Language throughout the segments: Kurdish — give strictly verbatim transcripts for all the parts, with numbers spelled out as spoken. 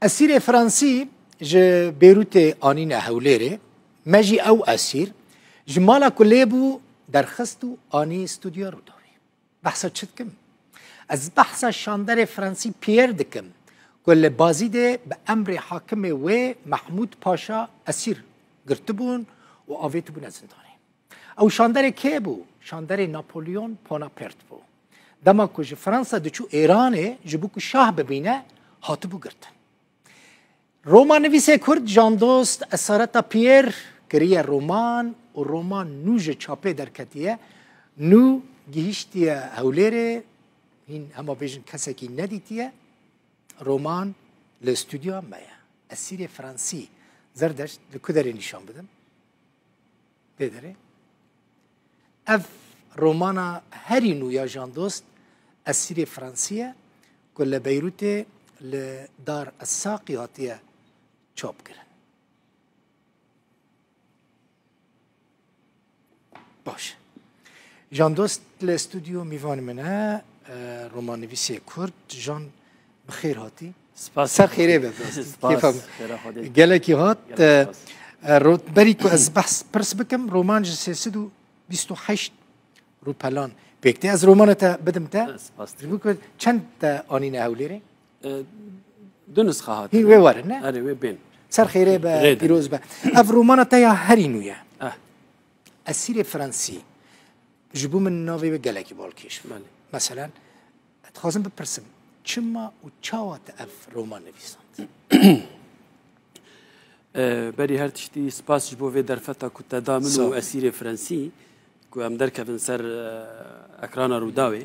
Esîrê Fransî ji Beyrûtê anîne Hewlêrê, me jî ew esîr ji mala ku lê bû derxist û anî stûdyoya Rûdawê. Behsa çi dikim? Ez behsa şanderê Fransî Pierre dikim ku li Bazîdê bi emrê hakimê wê Mehmûd Paşa esîr girtibûn û avêtibûne zindanê. Ew şanderê kê bû? Şanderê Napolyon Bonaparte bû. Dema ku ji Fransa diçû Êranê ji bo ku şah bibîne, hatibû girtin. Romannivîsê Kurd Jean Dost Esareta Pierre kiriye roman û roman nû ji çapê derketiye. Nû gihîştiye Hewlêrê, hîn hema bêjin kesekî nedîtiye. Roman li stûdyoya me ye. Esîrê Fransî. Zerdeşt, li ku derê nîşan bidim? Vê derê. Ev romana herî nû ya Jean Dost, Esîrê Fransî ye, ku li Beyrûtê li Dar Esaqî hatiye çapkirin. Baş. Jean Dost li stûdyo mîvanê min e, e, romannivîsê Kurd. Jean, bi xêr hatî. Spas. Ser xêrê be, bi rastî. Spas. Kêfa min. Xêra Xwedê. Gelekî hat. Gelek spas. E, e, ro-, berî ku ez behs, pirs bikim, roman ji sê sed û bîst û heşt rûpelan pêk tê. Ez romana te bidim te. Spas. Ji bo ku çend te anîne Hewlêrê? E, du nusxa hatin. Hî wê werin, ne? Erê, wê bên. Ser xêrê be, Rê din. Pîroz be. Ev romana te ya herî nû ye. Eh. Esîrê Fransî. Ji bo min navê wê gelekî balkêş bû. Belê. Meselen, dixwazim bipirsim, çima û çawa te ev roman nivîsand? E, berî her tiştî spas ji bo vê derfeta ku te da min Sağ ol. Û Esîrê Fransî, ku em derkevin ser, e, ekrana Rûdawê.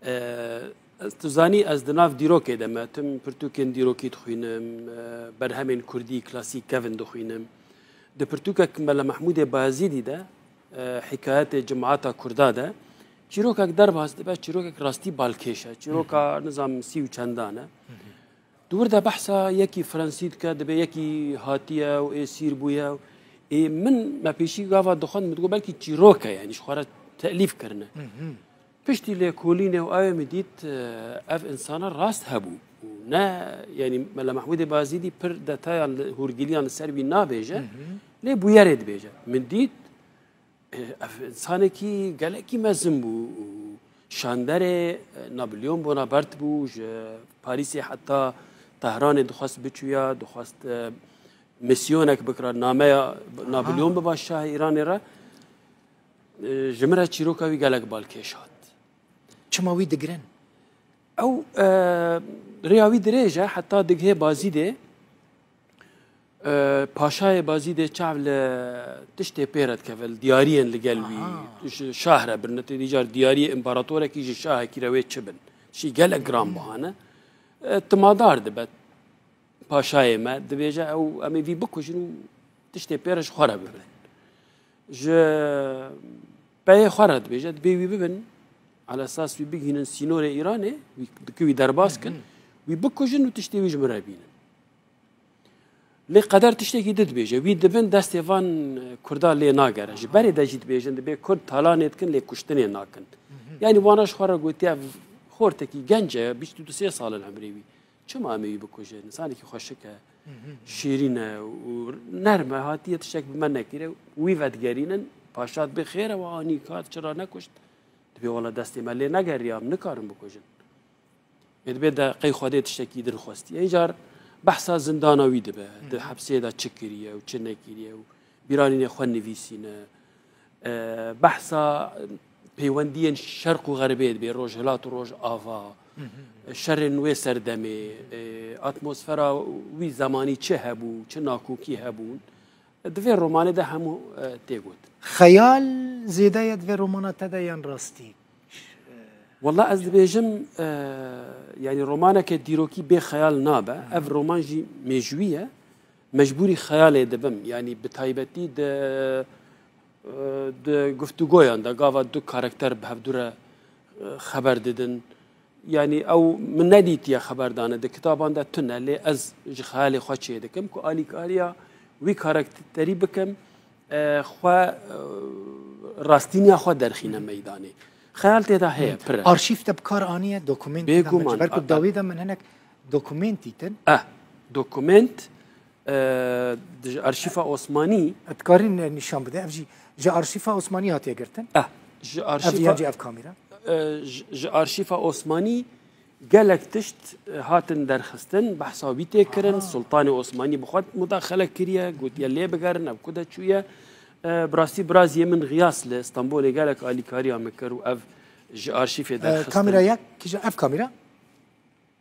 E, ez, tu zanî, ez di nav dîrokê de me, tim pirtûkên dîrokî dixwînim, e, berhemên kurdî klasîk kevin dixwînim. Di pirtûkek Mele Mehmûdê Bayezîdî de, e, hikayetê cemaeta Kurda de, çîrokek derbas dibe, çîrokek rastî balkêş e. Çîroka, nizam, sî û çendan e. Di wir de behsa yekî Fransî dike, dibe yekî hatiye û êsîr bûye. Ê min, me pêşî gava dixwend, min digot belkî çîrok e, yanî ji xwe re telîf kirine. Piştî lêkolînê û ew ê min dît, e, ev insana rast hebû. Û ne, yanî Mele Mehmûdê Bazîdî pir detayan li hûrgiliyan li ser wî nabêje, lê bûyerê dibêje. Min dît, e, ev insanekî gelekî mezin bû û şanderê, e, Napolyon Bonaparte bû, ji Parîsê heta Tehranê dixwest biçûya, dixwest, e, misyonek bikira, nameya Napolyon biba şahê Îranê re. E, ji min re çîroka wî gelek balkêş hat. Çima wî digirin? Ew, e, rêya wî dirêj e, heta digihê Bazîdê, e, paşayê Bazîdê çav li tiştê pê re dikeve, li diyariyên li gel wî, Aha. Ji şah re birine, tê dîcar diyariyê împaratorekî ji şahekî re wê çi bin. Şî gelek giran bihane. E, timadar dibe. Paşayê me dibêje, ew, em ê vî bikujin û tiştê pê re ji xwe re bibin. Ji peyê xwe re dibêje, dibê wî bibin, alesas wî bigihînin sînorê Îranê, wî, dike wî derbas kin, wî bikujin û tiştê wî ji min re bînin. Lê qeder tiştekî din dibêje, wî dibin destê van Kurda lê nagere. Ji berê de jî dibêjin, dibê Kurd talanê dikin, lê kuştinê nakin. Yanî wana ji xwe re gotiye, ev xortekî genc e, bîst û du sê sal in emrê wî. Çima em ê wî bikujin? Însanekî xweşik e, şêrîn e û nerm e, hatiye tiştek bi me nekiriye. Wî vedigerînin, paşa dibê xêr e, we anî kat, çira nekuşt? Dibê wela destê me lê negeriya, em nikarin bikujin. Ê dibê de qey Xwedê tiştekî din xwestiye. Încar behsa zindana wî dibe. Di hepsê de çi kiriye û çi nekiriye û bîranînê xwe nivîsîne. E, behsa peywendiyên şerq û xerbê dibê, rojhilat û rojava, şerên wê serdemê, e, atmosfera wî zemanî çi hebû, çi nakokî hebûn. Di vê romanê de hemû, e, tê gotin. Xeyal zêde ye di vê romana te de yan rastî? Wela ez dibêjim, e, yanî romaneke dîrokî bê xeyal nabe. Ev roman jî mêjûyî ye. Mecbûrî xeyalê dibim. Yanî bi taybetî di, e, di guftûgoyan de gava du karakter bi hevdû re, e, xeber didin. Yanî ew min nedîtiye xeberdane, di kitaban de tune, lê ez ji xeyalê xwe çê dikim ku alîkariya wî karakterî bikim, e, xwe, e, rastîniya xwe derxîne meydanê. Xeyal tê de heye, pir e. Arşîv te bi kar aniye, dokumentî de Bêguman, min, ji ber ku a, dawî de min hinek dokumentî tin. Eh. Dokument, e, di ji arşîfa Osmanî. Dikarîn nîşan bide. Ev jî ji arşîfa Osmanî hatiye girtin? Eh, ji Ev arşîfa, yan jî ev kamîra? E, ji, ji arşîfa Osmanî gelek tişt, e, hatin derxistin, behsa wî tê kirin. Aha. Sultanê Osmanî bi xwe mudaxele kiriye, gotiye lê bigerin, ev ku de çûye. E, bi rastî biraziyê min Xiyas li Stenbolê gelek alîkariya min kir û ev ji arşîfê E, derxistin. Kamîra yek, kîja ev kamîra?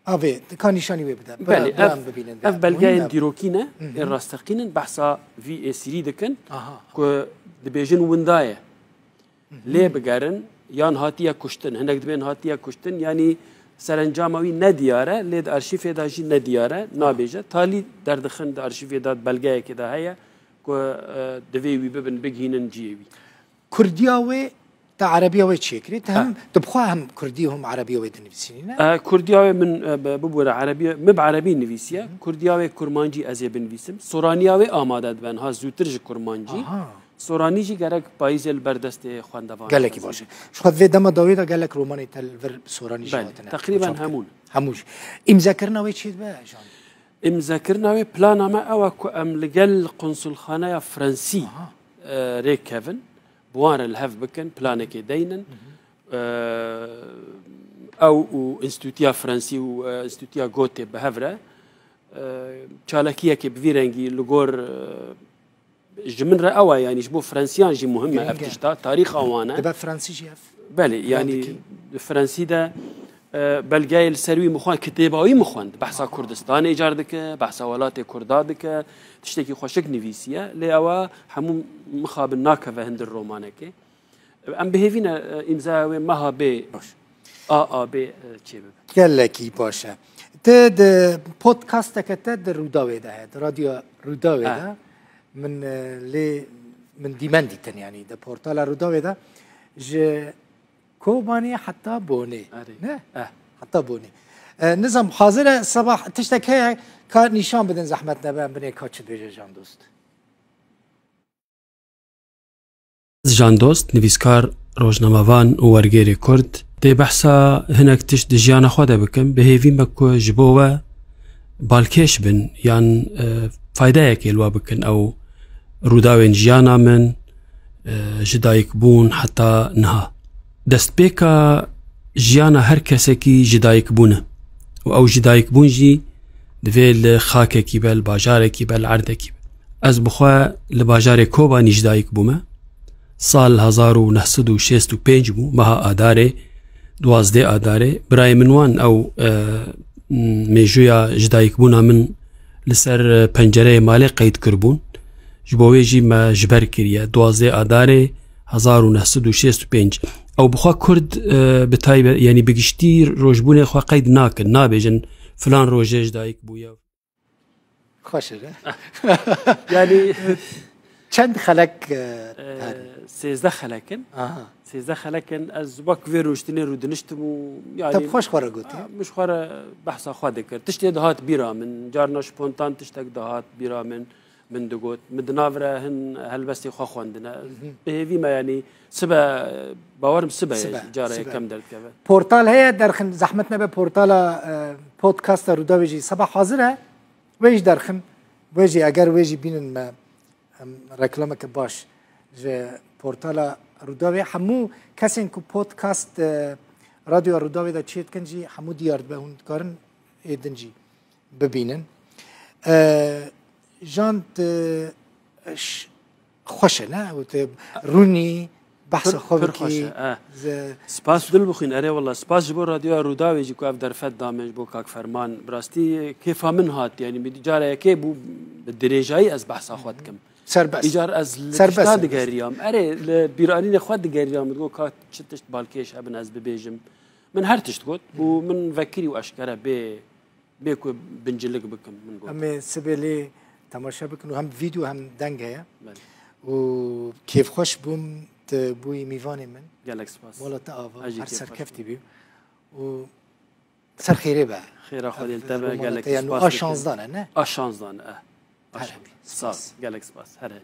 Avê, ka nîşanî wê bide. Bira, Belê, bira ev, em bibînin. ev belgeyên Muhîm e. dîrokî ne, Hı hı. ên rasteqîn in, behsa vî êsîrî dikin Aha. ku dibêjin winda ye. Hı hı. Lê bigerin, yan hatiye kuştin. Hinek dibên hatiye kuştin, yanî serencama wî ne diyar e, lê di arşîfê de jî ne diyar e, nabêje. Talî derdixin di arşîfê de, di belgeyekê de heye ku, e, divê wî bibin, bigihînin cihê wî. Kurdiya wê, te erebiya wê çêkirî, te Ha. hem, tu bi xwe hem kurdî hem erebiya wê dinivîsînî, ne? E, kurdiya wê min, e, bi-, bibûre erebiya, min bi erebî nivîsiye. Hı hı. Kurdiya wê kurmancî ez ê binivîsim. Soraniya wê amade dibe niha zûtir ji kurmancî. Aha. Soranî jî gerek payîzê li ber destê xwendevan Gelekî bimîne. baş e. Ji xwe vê dema dawî de gelek romanê te li vir soranî jî Belê, hatine. teqrîben Çap hemûn. Hemû jî. Îmzekirina wê çê dibe, Jan? Îmzekirina wê, plana me ew e ku em li gel konsulxaneya Fransî, Aha. e, rêkevin, bi wan re li hev bikin, planekê deynin. Hı hı. E, ew û Înstîtûtiya Fransî û, e, Înstîtûtiya Gotê bi hev re, e, çalakiyekê bi vî rengî li gor, e, ji min re ew e, yanî ji bo Fransiyan jî muhim e ev Girîng e. tişta, tarîxa wan e. Dibe Fransî jî ev Belê, yanî dikî. Fransî de, e, belgeyê li ser wî min xwend, kitêba wî min xwend. Behsa Kurdistanê car dike, behsa welatê Kurda dike, tiştekî xweşik nivîsiye. Lê ew e hemû mixabin nakeve hundir romanekê. Em bi hêvî ne, e, îmzaya wê meha bê, Baş. A A bê, e, çêbibe. Gelekî baş e. Te di podcasteke te di Rûdawê de heye, di radyoya Rûdawê Ha. de min, e, lê min dîmen dîtin, yanî di portala Rûdawê de ji Kobanê heta Bonê. Erê. Ne? Eh. Heta Bonê. E, nizam hazir e, sabah tiştek heye ka nîşan bidin zehmet nebe, em binê ka çi dibêje Jan Dost. Ez Jan Dost, nivîskar, rojnamevan û wergêrê Kurd, dê behsa hinek tişt di jiyana xwe de bikim. Bi hêvî me ku ji bo we balkêş bin yan, e, faydeyekê li we bikin ew rûdawên jiyana min, e, ji dayikbûn heta niha. Destpêka jiyana her kesekî ji dayikbûn e û ew ji dayikbûn jî divê li xakekî be, li bajarekî be, li erdekî be. Ez bi xwe li bajarê Kobanî ji dayik bûme. Sal hezar û neh sed û şêst û pênc bû, meha Adarê, duwazdeh Adarê. Birayê min wan ew, e, mêjûya ji dayikbûna min li ser, e, pencereyê malê qeyd kiribûn. Ji bo wê jî me ji ber kiriye. Duwazdeh Adarê hezar û neh sed û şêst û pênc. Ew bi xwe Kurd, e, bi taybet, yanî bi giştî rojbûnê xwe qeyd nakin, nabêjin filan rojê ji dayik bûye. Xweş e. Yanî Çend xelek, e, e, hene? Sêzdeh xelek in. Aha. Sêzdeh xelek in. Ez wek vê rûniştinê rûdiniştim û, yanî, Te bi xwe ji xwe re gotî? Ha, min ji xwe re behsa xwe dikir. Tiştê dihat bîra min. Carna spontan tiştek dihat bîra min. Min digot, min di nav re hin helbestê xwe xwendine. Mhm. Bi hêvî me, yanî sibe, bawerim sibe ye, Sibe, cara sibe. yekem derdikeve. Portal heye, derxin, zehmet nebe portala, e, podcasta Rûdawê jî seba hazir e. Wê jî derxin, wê jî eger wê jî bînin me, em, reklameke baş ji portala Rûdawê. Hemû kesên ku podcast, e, radyoya Rûdawê de çê dikin jî hemû diyar dibe, hûn dikarin ê din jî bibînin. E, Jan, tu, e, ş-, xweş e, ne? Û tu rûnî, behsa Pir, xwe pir bikî, xweş e, e. ze- Spas dil bixwîn, erê wela. Spas ji bo Radyoya Rûdawê jî ku ev derfet da min ji bo Kak Ferman. Bi rastî kêfa min hat, yanî min cara yekê bû bi dirêjayî ez behsa xwe dikim. Serbest. Îcar ez li Serbest, tişta serbest. digeriyam. Erê, li bîranînê xwe digeriyam. Min digot, ka çi tişt balkêş hebin ez bibêjim. Min her tişt got û min vekirî û eşkere bê, bê ku bincilik bikim, min got. Em ê sibê lê temaşe bikin û hem vîdeo hem deng heye. Belê. Û kêfxweş bûm, tu bûyî mîvanê min. Gelek spas. Mala te ava, Ez jî her kêfxweş serkeftî bûm. bî. Û ser xêrê be. Xêra Xwedê li te be, Ev romana gelek te ye, spas a dikim. şanzdan e, ne? A şanzdan e. Her hebî. Sağ ol, Spas. gelek spas. Her hebî.